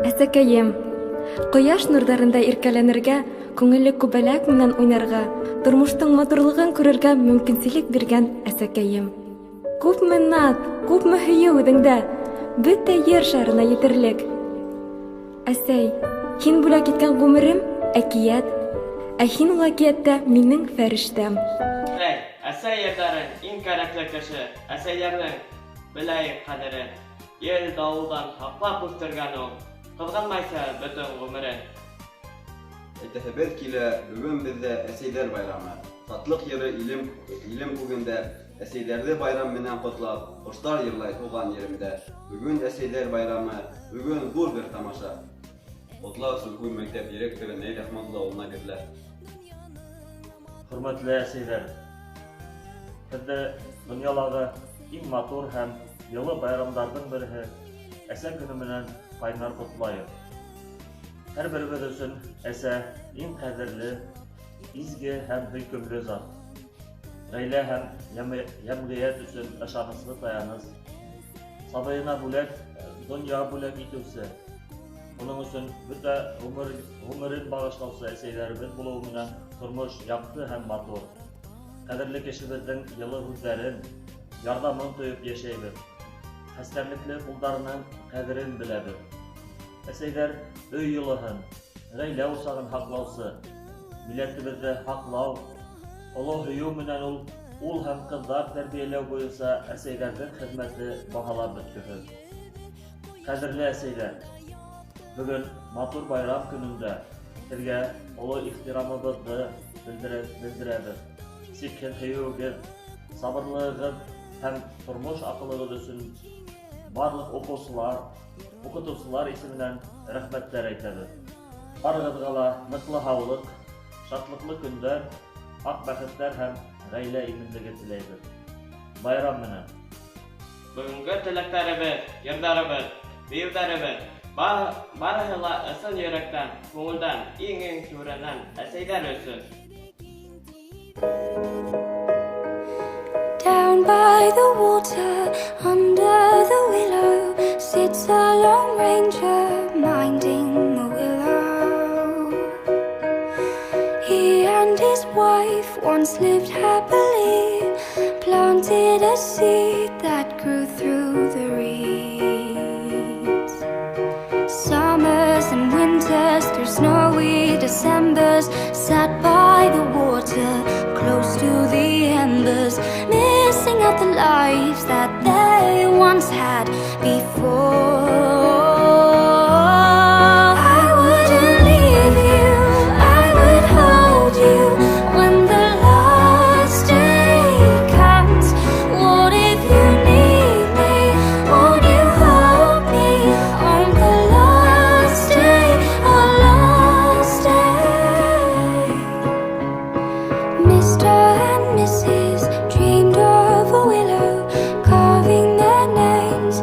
Әсәкәйем, ҡояш нурҙарында иркәләнергә, күңелле күбәләк менән уйнарға, тормоштоң матурлығын күрергә мөмкинселек биргән әсәкәйем. Күпме наҙ, күпме һөйөү үҙеңдә, бөтә ер шарына етерлек. Әсәй, һин бүләк иткән ғүмерем әкиәт, ә һин ул әкиәттә минең фәрештәм. Әсәй, әсәй йырҙары иң кәрәкле кеше, әсәйҙәрҙең беләйек ҡәҙерен. Ел дауылдан һаҡлап үҫтергән ул, ҡыҙғанмайса бөтөн ғүмерен. Әйтәһебеҙ килә, бөгөн беҙҙә әсәйҙәр байрамы. Шатлыҡ йыры илем, илем күгендә, әсәйҙәрҙе байрам менән ҡотлап, ҡоштар йырлай туған еремдә. Бөгөн әсәйҙәр байрамы, бөгөн ҙур бер тамаша. Ҡотлау Сүлкүл мәктәп директоры Наил Әхмәтулла улына бирелә. Хөрмәтле әсәйҙәр, һеҙҙе донъялағы иң матур һәм йылы байрамдарҙың береһе Әсә көнө менән ҡайнар ҡотлайым. Һәр беребеҙ өсөн әсә иң ҡәҙерле, изге һәм һөйкөмлө зат. Ғаилә һәм йәмғиәт өсөн ышаныслы таяныс. Сабыйына бүләк, донъя бүләк итеүсе, уның өсөн бөтә ғүмер, ғүмерен бағышлаусы әсәйҙәребеҙ булыуы менән тормош яҡты һәм матур. Ҡәҙерле кешебеҙҙең йылы һүҙҙәрен, ярҙамын тойоп йәшәйбеҙ. Хәстәрлекле ҡулдарының ҡәҙерен беләбеҙ. Әсәйҙәр өй йылыһын, ғаилә усағын һаҡлаусы, милләтебеҙҙе һаҡлау, оло һөйөү менән ул ул һәм ҡыҙҙар тәрбиәләү буйынса әсәйҙәрҙең хеҙмәте баһалап бөткөһөҙ. Ҡәҙерле әсәйҙәр, бөгөн матур байрам көнөндә һеҙгә оло ихтирамыбыҙҙы белдерәбеҙ. Сикһеҙ һөйөүегеҙ, сабырлығығыҙ һәм тормош аҡылығыҙ өсөн барлыҡ уҡыусылар, уҡытыусылар исеменән рәхмәттәр әйтәбеҙ. Барығыҙға ла ныҡлы һаулыҡ, шатлыҡлы көндәр, аҡ бәхеттәр һәм ғаилә именлеге теләйбеҙ. Байрам менән! Бөгөнгө теләктәребеҙ, йырҙарыбыҙ, бейеүҙәребеҙ барыһы ла ысын йөрәктән, күңелдән, иң-иң түрәнән әсәйҙәр өсөн. Down by the water, under the willow, sits a lone ranger minding the willow. He and his wife once lived happily, planted a seed that grew through the reeds. Summers and winters, through snowy Decembers, sat by the water, close to the embers, missing out the lives that they once had before. I wouldn't leave you, I would hold you when the last day comes. What if you need me? Won't you hold me on the last day, our last day? Mr. and Mrs. dreamed of a willow, carving their names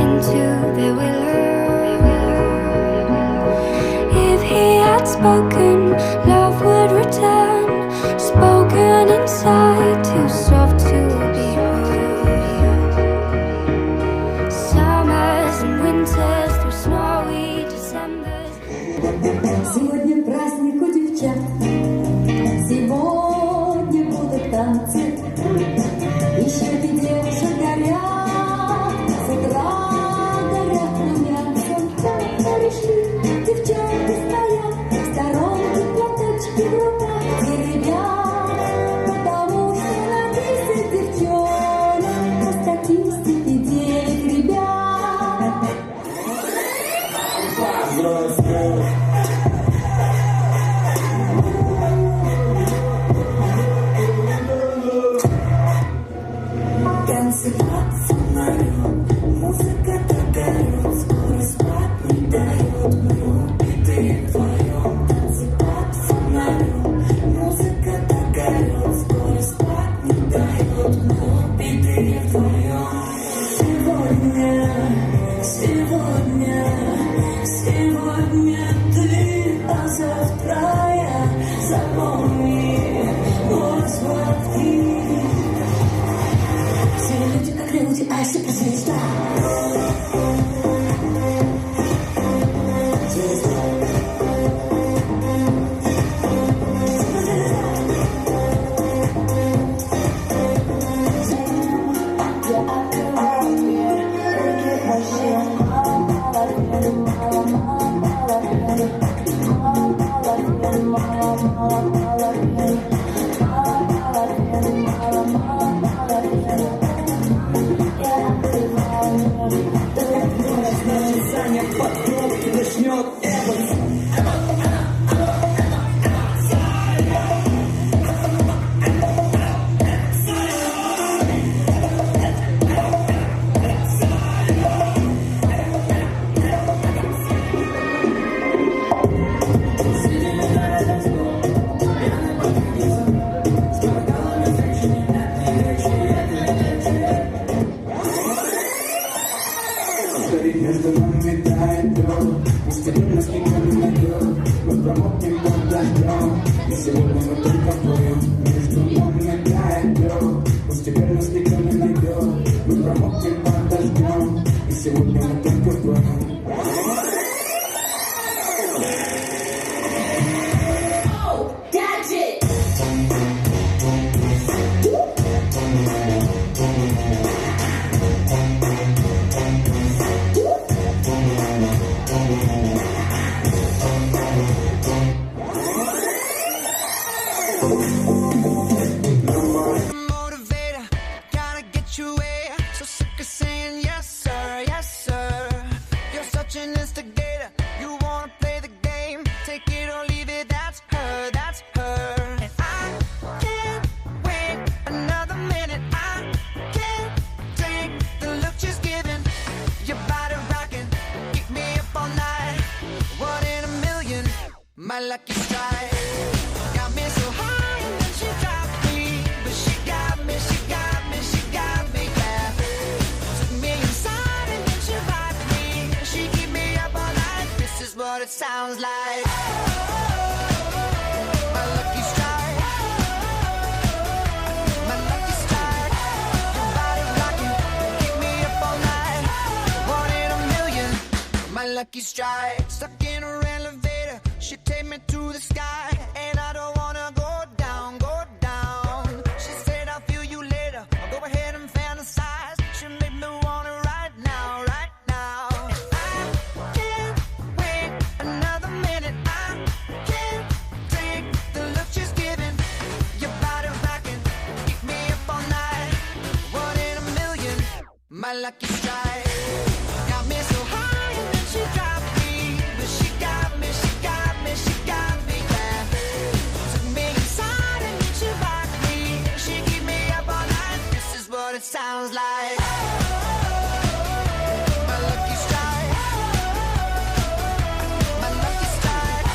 into their willow. If he had spoken, love would return, spoken inside, too soft to be heard. Summers and winters through snowy Decembers. Сегодня праздник у девчат, сегодня будут танцы. И щеки девушек горят, с утра горят румянцем. Пришли, девчонки стоят, в сторонке платочки в руках теребят, потому что на 10 девчонок по статистике 9 ребят. Значит, Саня потом и начнет Эванс. Между нами тает лед, пусть теперь нас никто не найдет. Мы промокнем под дождем, и сегодня мы только вдвоем. Между нами тает лед, пусть теперь нас никто не найдет. Мы промокнем под дождем, и сегодня мы только вдвоем. My lucky strike got me so high, and then she dropped me. But she got me, she got me, she got me, yeah. Took me inside and then she rocked me. She keep me up all night. This is what it sounds like. My lucky strike. My lucky strike. Your body rocking, keep me up all night. One in a million. My lucky strike. Stuck in her elevator. She take me to the sky, and I don't wanna go down, go down. She said I'll feel you later. I'll go ahead and fantasize. She made me wanna right now, right now. And I can't wait another minute. I can't take the look she's giving. Your body rocking, keep me up all night. One in a million, my lucky strike. Got me so high, and then she dropped me, but she got me, she got me, she got me, yeah. Took me inside and then she rocked me. She keep me up all night. This is what it sounds like. My lucky strike. My lucky strike.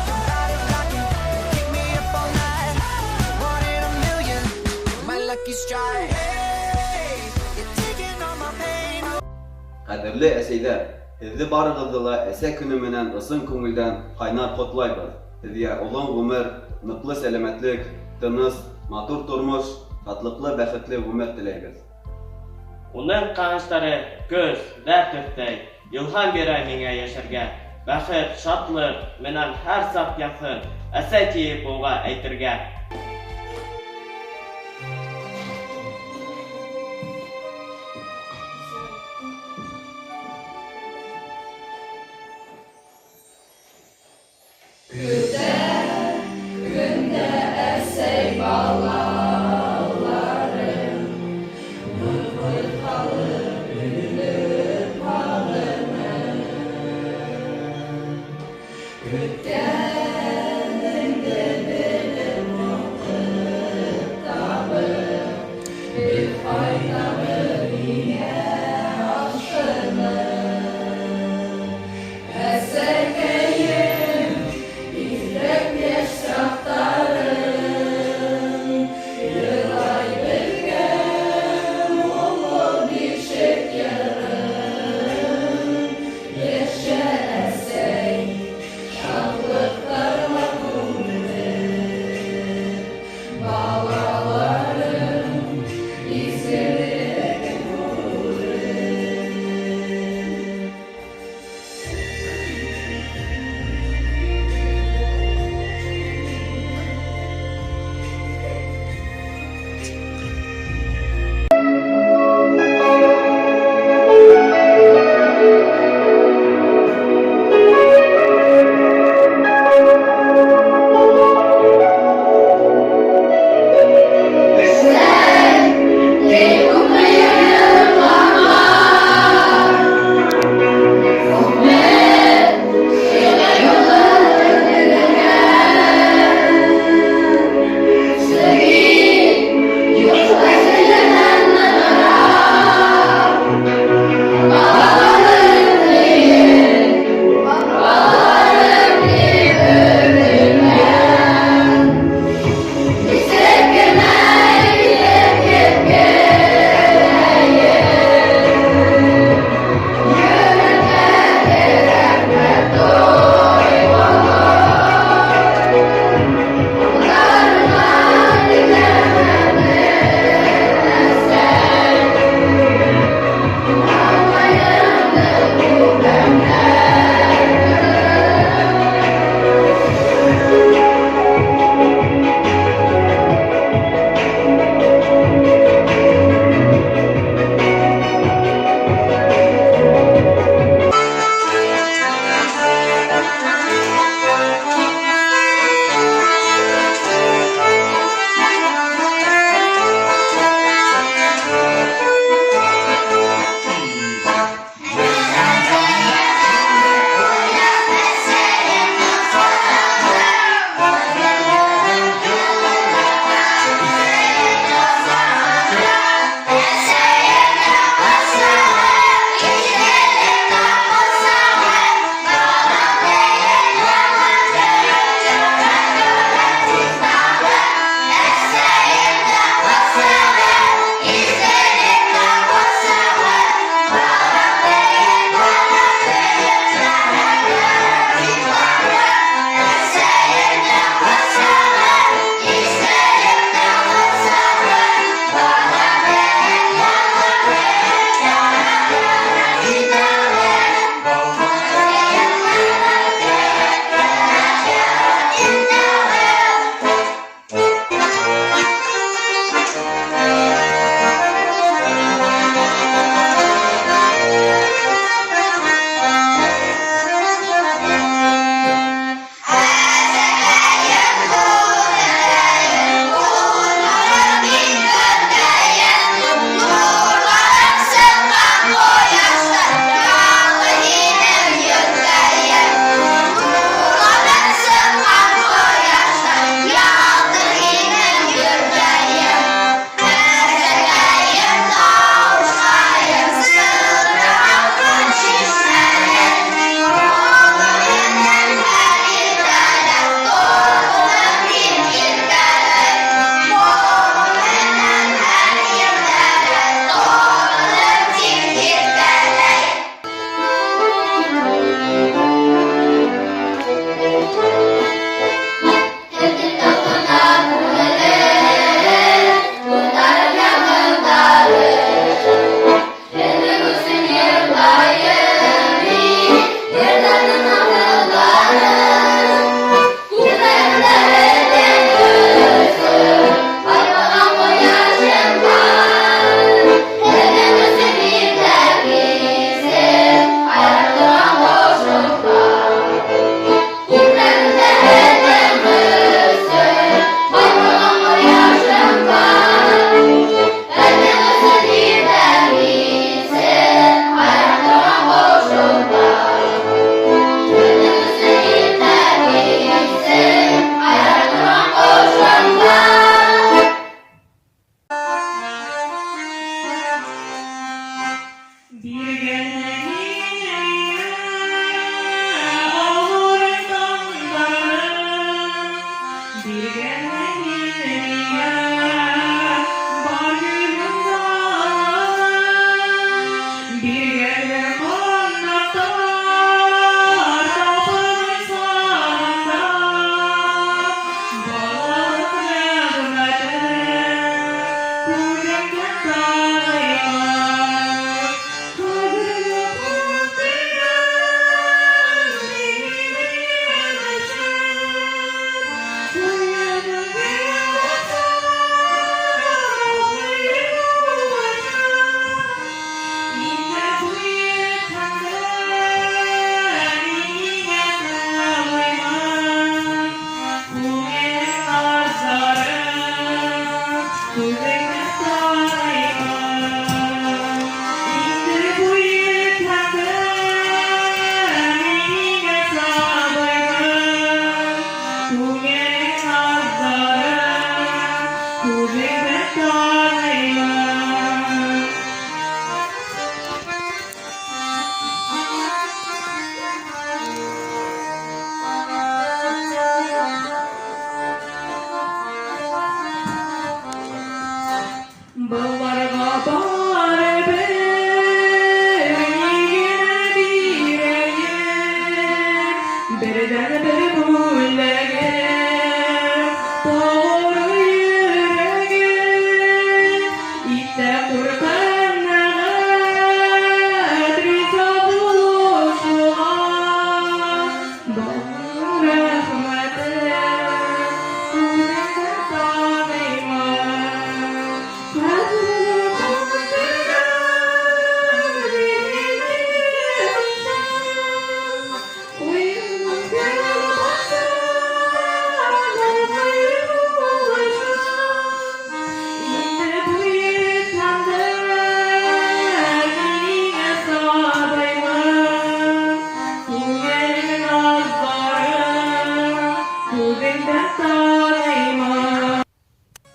Your body rocking, keep me up all night. One in a million. My lucky strike. Hey, you're taking all my pain. Ҡәҙерле әсәйҙәр, һеҙҙе барығыҙҙы ла әсә көнө менән ысын күңелдән ҡайнар ҡотлайбыҙ. Һеҙгә оҙон ғүмер, ныҡлы сәләмәтлек, тыныс, матур тормош, шатлыҡлы, бәхетле ғүмер теләйбеҙ. Уның ҡанаштары көс, дәрт өҫтәй, илһам бирә миңә йәшәргә. Бәхет, шатлыҡ менән һәр саҡ яҙһын, әсәй тиеп уға әйтергә. Шатлыҡ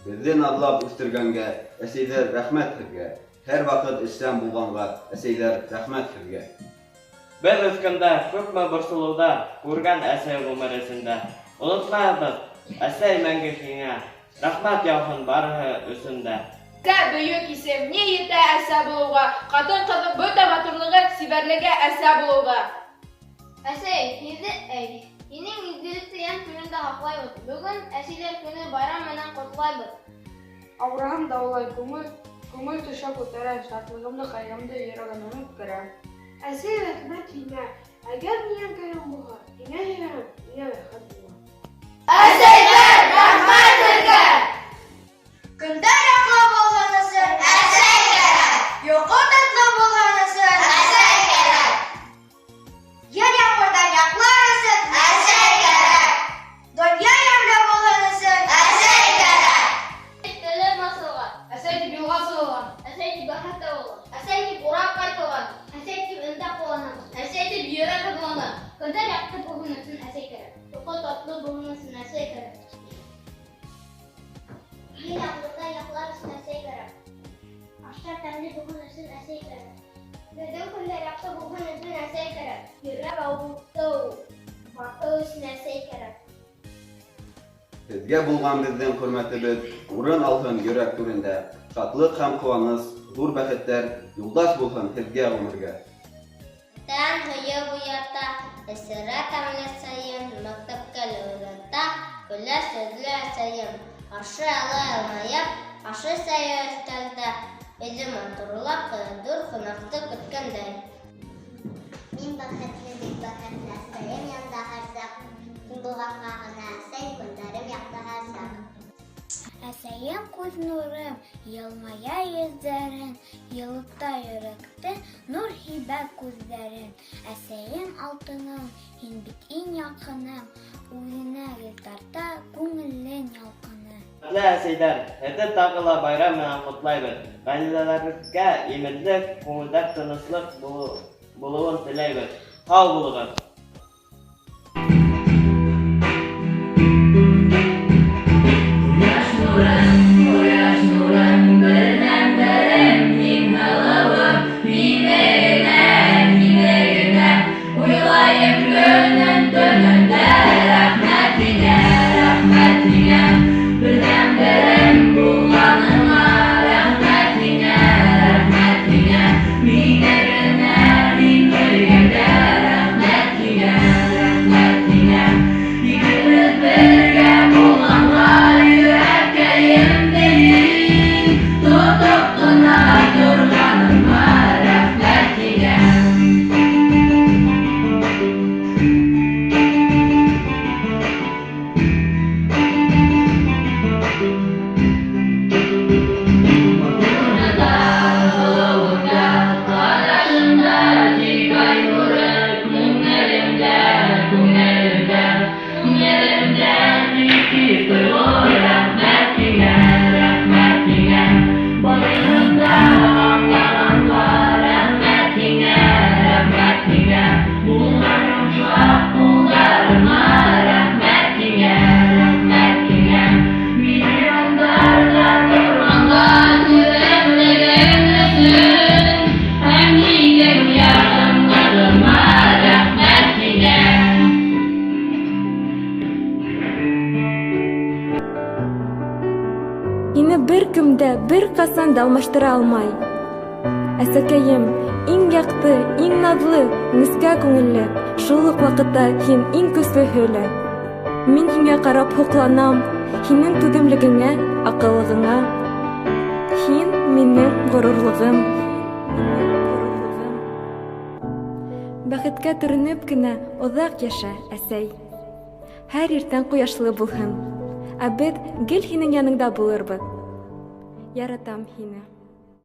Беҙҙе наҙлап үҫтергәнгә, әсәйҙәр, рәхмәт һеҙгә. Һәр ваҡыт эшсән булғанға, әсәйҙәр, рәхмәт һеҙгә. Беҙ үҫкәндә күпме борсолоуҙар күргән әсәй ғүмер эсендә. Онотмайбыҙ, әсәй мәңге һиңә. Рәхмәт яуһын барыһы өсөн дә. Тә бөйөк исем, ни етә әсә булыуға? Ҡатын-ҡыҙҙың бөтә матурлығы, сибәрлеге әсә булыуҙа. Әсәй, һиҙе, әй, һинең изгелекте йән түрендә һаҡлайбыҙ. Бөгөн әсәйҙәр көнө байрам менән ҡотлайбыҙ. Ауырыһам дауалай күңел, күңел төшә күтәрә, шатлығымды, ҡайғымды йөрәгемә үткәрә. Әсәй, рәхмәт һиңә. Әгәр минең кәйем булһа, һиңә һөйләрем, миңә рәхәт була. Әсәйҙәр, рәхмәт һеҙгә! Көндәр яҡлы булһын өсөн әсәй кәрәк. Йоҡо татлы булһын өсөн әсәй кәрәк. Ел ямғырҙан яҡлар өсөн әсәй кәрәк. Донъя йәмле булһын өсөн әсәй кәрәк. Телем асылған. Әсәй тип юлға сығылған. Әсәй тип бәхет табылған. Әсәй тип урап ҡайтылған. Әсәй тип ынта ҡыуана. Әсәй тип йөрәк һыҙлана. Көндәр яҡты булһын өсөн әсәй кәрәк. Йоҡо татлы булһын өсөн әсәй кәрәк. Ел ямғырҙа яҡлар өсөн әсәй кәрәк. Аштар тәмле булһын өсөн әсәй кәрәк. Беҙҙең көндәр яҡты булһын өсөн әсәй кәрәк. Йөрәк ауыртыу, баҫыу өсөн әсәй кәрәк. Һеҙгә булған беҙҙең хөрмәтебеҙ урын алһын йөрәк түрендә. Шатлыҡ һәм ҡыуаныс, ҙур бәхеттәр юлдаш булһын һеҙгә ғүмергә. Тән һөйөп уята, эсерә тәмле сәйен, мәктәпкә оҙата, көләс йөҙлө әсәйем. Ҡаршы ала йылмайып, ашы сәйе өҫтәлдә, өйҙө матурлап, ҙур ҡунаҡты көткәндәй. Мин бәхетле, бик бәхетле, әсәйем янында һәр саҡ. Һин булғанға ғына әсәй, көндәрем яҡты һәр саҡ. Әсәйем күҙ нурым, йылмая йөҙҙәрен, йылыта йөрәкте, нур һибә күҙҙәрен. Әсәйем алтыным, һин бит иң яҡыным, үҙенә гел тарта күңелен ялҡыны. Хөрмәтле әсәйҙәр, һеҙҙе тағы ла байрам менән ҡотлайбыҙ. Ғаиләләрегеҙгә именлек, күңелдә тыныслыҡ булыуын теләйбеҙ. Һау булығыҙ! Ҡояш нурым, ҡояш нурым, берҙән-берем, һин һылыуым, мине генә. рәхмәт һиңә. Булған йомшаҡ ҡулдарыңа рәхмәт һиңә, рәхмәт һиңә. Миллиондарҙа торғанға түҙемлегең өсөн һәм минең яҡынлығыңа рәхмәт һиңә. Һине бер кем дә, бер ҡасан да алмаштыра алмай. Әсәкәйем, иң яҡты, иң наҙлы, нескә күңелле, шул уҡ ваҡытта һин иң көслөһө лә. Мин һиңә ҡарап һоҡланам, һинең түҙемлегеңә, аҡыллығыңа. Һин минең ғорурлығым. Бәхеткә төрөнөп кенә оҙаҡ йәшә, әсәй. Һәр иртән ҡояшлы булһын. Ә беҙ гел һинең яныңда булырбыҙ. Яратам һине.